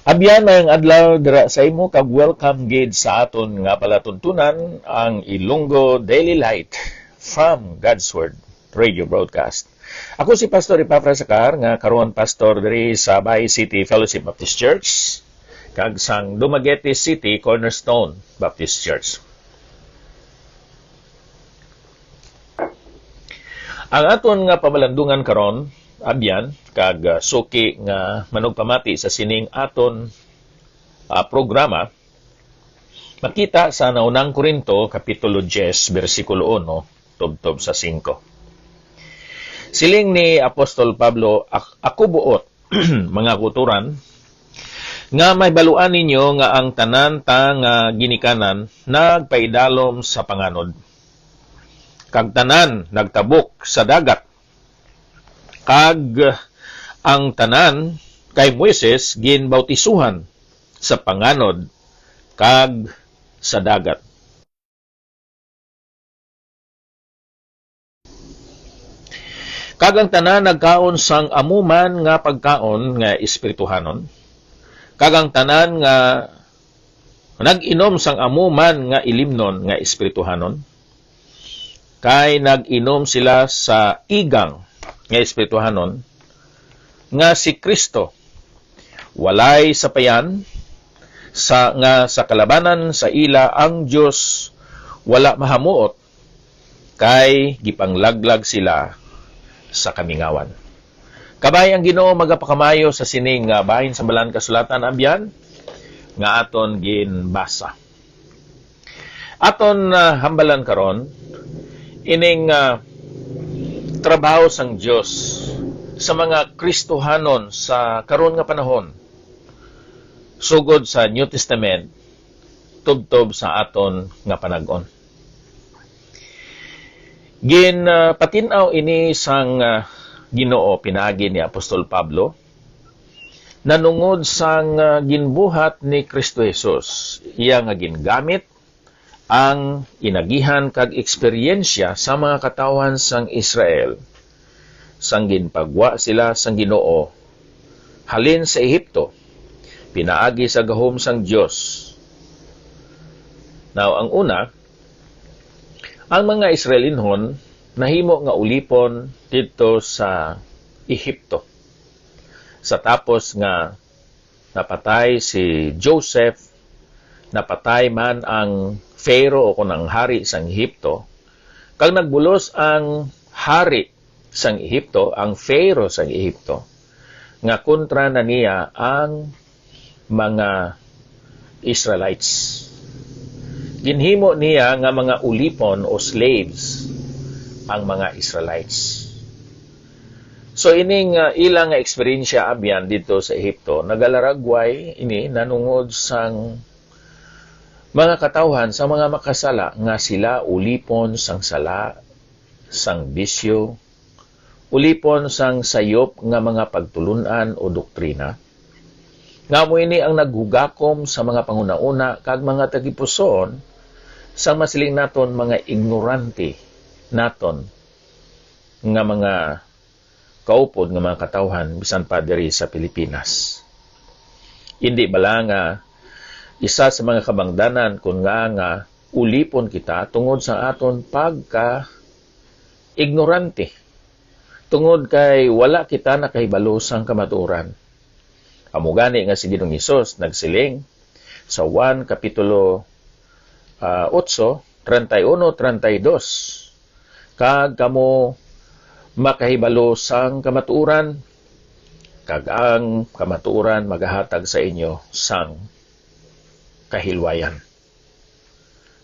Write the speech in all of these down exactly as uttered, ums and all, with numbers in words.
Abyan, mayang adlaw dira sa imo, kag welcome gid sa aton nga palatuntunan, ang Ilonggo Daily Light from God's Word Radio Broadcast. Ako si Pastor Epafras Acar, nga karon pastor diri sa Bay City Fellowship Baptist Church, kag sang Dumaguete City Cornerstone Baptist Church. Ang aton nga pamalandungan karon, abyan, kag, ah, suki nga manugpamati sa sining aton, ah, programa, makita sa Naunang Corinto, Kapitulo diyes, bersikulo uno, tubtob sa singko. Siling ni Apostol Pablo, "Ak-, ako buot, mga kautoran, nga mahibaluan ninyo nga ang tanan ta nga ginikanan nagpaidalom sa panganod, kag tanan nagtabok sa dagat, kag ang tanan kay Moises ginbautisuhan sa panganod kag sa dagat." Kag ang tanan nagkaon sang amo man nga pagkaon nga espirituhanon, kag ang tanan nga nag-inom sang amo man nga ilimnon nga espirituhanon, kay nag-inom sila sa igang nga espirituhanon, nga si Cristo. Walay sapayan sa, nga sa kalabanan sa ila ang Dios wala mahamuot, kay gipanglaglag sila sa kamingawan. Kabay ang Ginoo magapakamayo sa sining nga bahin sa Balaan Kasulatan, abyan, nga aton ginbasa. Aton, ah, hambalan karon ining, ah, trabaho sang Dios sa mga Kristohanon sa karon nga panahon, sugod sa New Testament, tubtob sa aton nga panag-on. Gin, ah, patin-aw ini sang, ah, Ginoo pinaagi ni Apostol Pablo, nanungod sang, ah, ginbuhat ni Cristo Jesus, iya nga gingamit ang inagihan kag eksperyensya sa mga katawhan sang Israel, sang ginpagwa sila sang Ginoo halin sa Egipto, pinaagi sa gahom sang Dios. Now, ang una, ang mga Israelinhon nahimo nga ulipon didto sa Ehipto. Sa tapos nga napatay si Joseph, napatay man ang Pharaoh o kon ang hari sang Ehipto, kag nagbulos ang hari sang Ehipto, ang Pharaoh sang Ehipto, nga kontra na niya ang mga Israelites. Ginhimo niya nga mga ulipon o slaves ang mga Israelites. So, ining, ah, ila nga eksperyensya abyan didto sa Ehipto, nagalaragway ini nanungod sang mga katawhan, sa mga makasala, nga sila ulipon sang sala, sang bisyo, ulipon sang sayop nga mga pagtulun-an o doktrina, nga amo ini ang naghugakom sa mga panghunahuna kag mga tagipusoon, sa masiling naton, mga ignorante naton nga mga kaupod nga mga katawhan, bisan pa diri sa Pilipinas. Indi bala nga isa sa mga kabangdanan kon ngaa nga ulipon kita tungod sa aton pagka-ignorante, tungod kay wala kita nakahibalo sang kamatuoran? Amo gani nga si Ginoong Hesus nagsiling sa Juan Kapitulo, ah, otso, treinta y uno, treinta y dos, "Kag kamo makahibalo sang kamatuoran, kag ang kamatuoran magahatag sa inyo sang kahilwayan."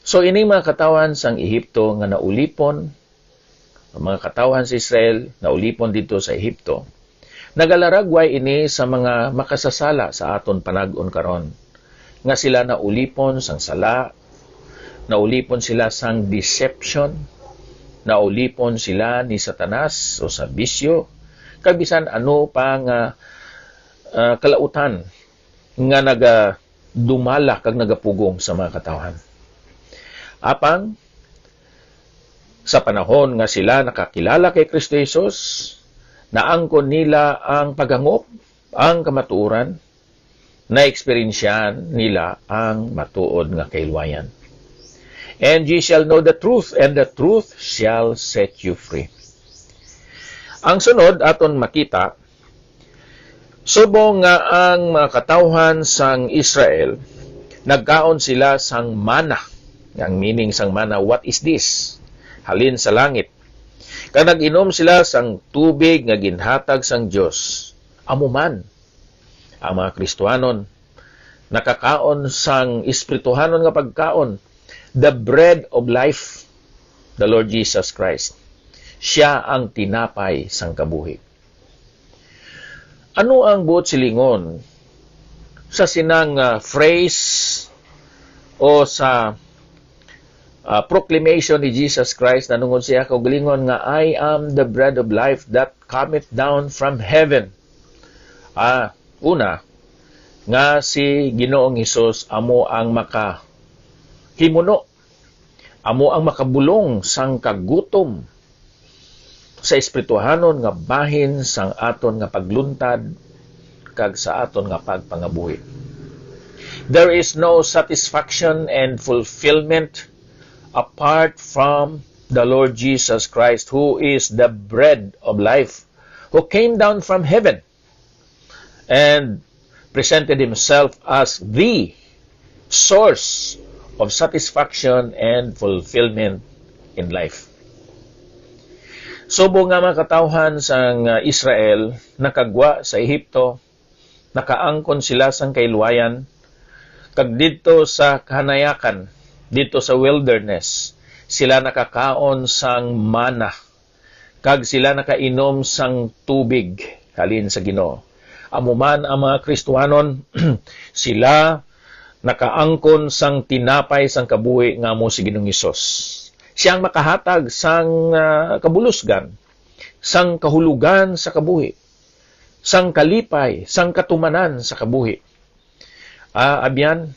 So, ining mga katawhan sang Ehipto nga naulipon, ang mga katawhan sa Israel naulipon didto sa Ehipto, nagalaragway ini sa mga makasasala sa aton panag-on karon, nga sila naulipon sang sala, naulipon sila sang deception, naulipon sila ni Satanas o sa bisyo, kag bisan ano pa nga, ah, kalautan nga nagadumala kag nagapugong sa mga katawhan. Apang sa panahon nga sila nakakilala kay Cristo Jesus, naangkon nila ang paghangop, ang kamatuoran, naeksperyensyahan nila ang matuod nga kahilwayan. "And ye shall know the truth, and the truth shall set you free." Ang sunod aton makita, subong nga ang mga katawhan sang Israel nagkaon sila sang mana. Ang meaning sang mana, what is this? Halin sa langit. Kag nag-inom sila sang tubig nga ginhatag sang Dios. Amo man, ang mga Kristohanon nakakaon sang espirituhanon nga pagkaon, the bread of life, the Lord Jesus Christ. Siya ang tinapay sang kabuhi. Ano ang buot silingon sa sinang, ah, phrase o sa, ah, proclamation ni Jesus Christ na nungod siya kaugalingon nga, "I am the bread of life that cometh down from heaven"? Ah, una, nga si Ginoong Hesus amo ang makahimuno, amo ang makabulong sang kagutom sa espirituhanon nga bahin sang aton nga pagluntad kag sa aton nga pagpangabuhi. There is no satisfaction and fulfillment apart from the Lord Jesus Christ, who is the bread of life, who came down from heaven and presented himself as the source of satisfaction and fulfillment in life. Subong nga mga katawhan sang, ah, Israel nakagwa sa Ehipto, nakaangkon sila sang kahilwayan, kag didto sa kahanayakan, didto sa wilderness, sila nakakaon sang mana, kag sila nakainom sang tubig halin sa Ginoo. Amo man ang mga Kristohanon, sila nakaangkon sang tinapay sang kabuhi nga amo si Ginoong Hesus. Siya ang makahatag sang, ah, kabulusgan, sang kahulugan sa kabuhi, sang kalipay, sang katumanan sa kabuhi. Ah, abyan,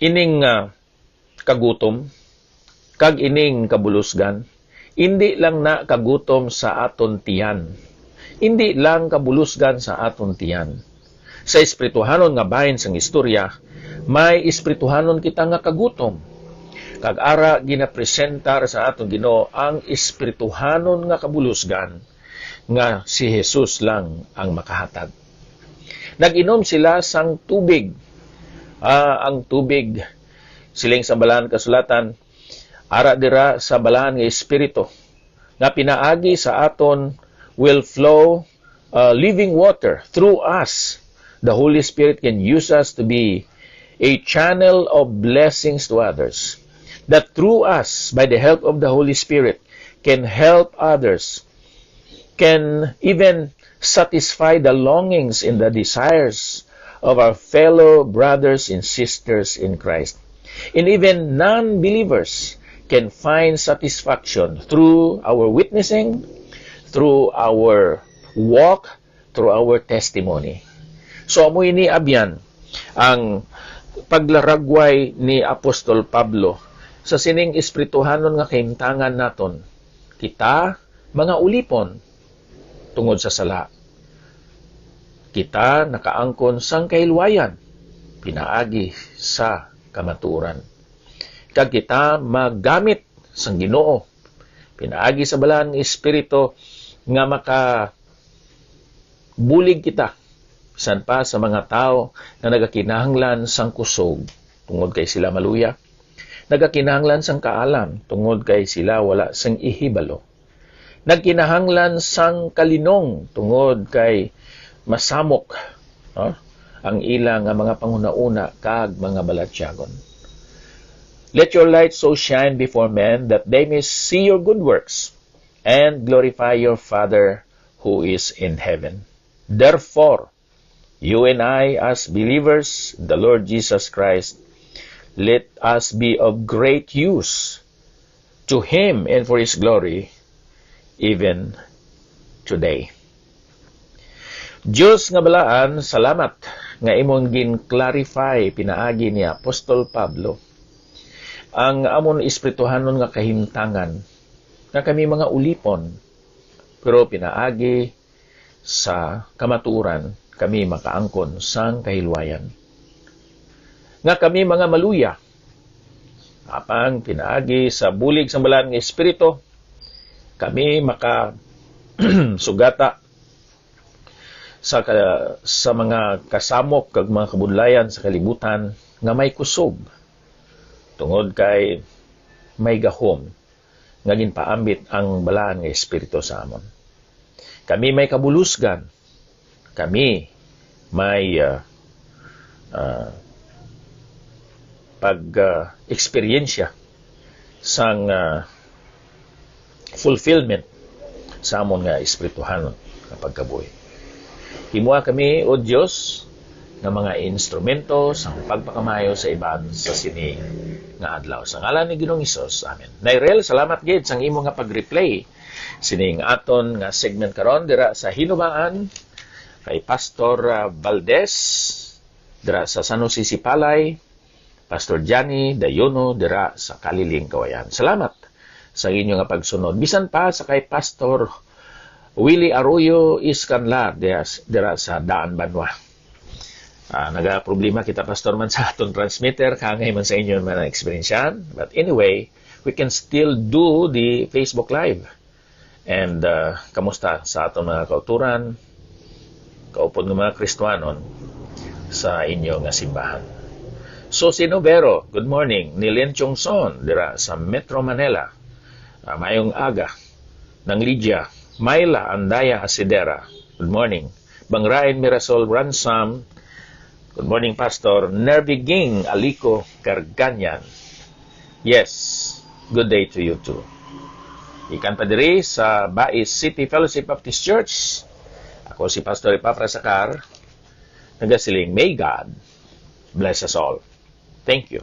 ining, ah, kagutom, kag ining kabulusgan, indi lang na kagutom sa aton tiyan, indi lang kabulusgan sa aton tiyan. Sa espirituhanon nga bahin sang istorya, may espirituhanon kita nga kagutom. Kag ara ginapresentar sa aton Ginoo ang espirituhanon nga kabulusgan nga si Jesus lang ang makahatag. Nag-inom sila sang tubig. Ah, ang tubig, siling sa Balaan Kasulatan, ara dira sa Balaan nga Espiritu, nga pinaagi sa aton will flow, uh, living water through us. The Holy Spirit can use us to be a channel of blessings to others. That through us, by the help of the Holy Spirit, can help others, can even satisfy the longings and the desires of our fellow brothers and sisters in Christ. And even non-believers can find satisfaction through our witnessing, through our walk, through our testimony. So, amo ini, abyan, ang paglaragway ni Apostol Pablo sa sining espirituhanon nga kahimtangan naton. Kita, mga ulipon, tungod sa sala. Kita nakaangkon sang kahilwayan pinaagi sa kamatuoran. Kag kita magamit sang Ginoo pinaagi sa Balaan nga Espiritu nga makabulig kita, bisan pa sa mga tawo nga nagakinahanglan sang kusog, tungod kay sila maluya, nagakinahanglan sang kaalam, tungod kay sila wala sing ihibalo, nagkinahanglan sang kalinong, tungod kay masamok, no, ang ila nga mga panghunahuna kag mga balatyagon. Let your light so shine before men that they may see your good works and glorify your Father who is in heaven. Therefore, you and I, as believers in the Lord Jesus Christ, let us be of great use to Him and for His glory, even today. Diyos nga balaan, salamat nga imong gin-clarify pinaagi ni Apostol Pablo ang amon espirituhanon nga kahimtangan, nga kami mga ulipon, pero pinaagi sa kamatuoran kami makaangkon sang kahilwayan. Nga kami mga maluya, apang pinaagi sa bulig sang Balaan nga Espiritu, kami maka sugata sa ka-, sa mga kasamok kag mga kabudlayan sa kalibutan nga may kusog, tungod kay may gahom nga ginpaambit ang Balaan nga Espiritu sa amon. Kami may kabulusgan, kami may, ah, ah, pag, ah, eksperyensya sang, ah, fulfillment sa amon nga espirituhanon nga pagkabuhi. Himoa kami, O Dios, nga mga instrumento sang pagpakamaayo sa iban sa sini nga adlaw. Sa ngalan ni Ginoong Hesus, amen. Nairel, salamat gid sang imo nga pag-replay sining aton nga segment karon dira sa Hinubaan kay Pastor, ah, Valdez dira sa San Jose Sipalay, Pastor Johnny Dayono dira sa Kaliling, Kawayan. Salamat sa inyo nga pagsunod. Bisan pa sa kay Pastor Willie Arroyo Iscanlar dira, dira sa Daan Banwa. Ah, nagaproblema kita, Pastor, man sa aton transmitter, kaangay man sa inyo man ang eksperyensyahan. But anyway, we can still do the Facebook Live. And, uh, kamusta sa aton mga kauturan, kaupod nga mga Kristiyanon sa inyo nga simbahan? Susi Novero, good morning. Nilen Chongson, dira sa Metro Manila. Ah, mayong aga. Nang Lydia, Myla Andaya Asidera, good morning. Bangrain Mirasol Ransom, good morning, Pastor. Nervy Ging Alico Carganyan, yes, good day to you too. Ikan pa diri sa Bais City Fellowship Baptist Church, ako si Pastor Epafras Acar, nagasiling, may God bless us all. Thank you.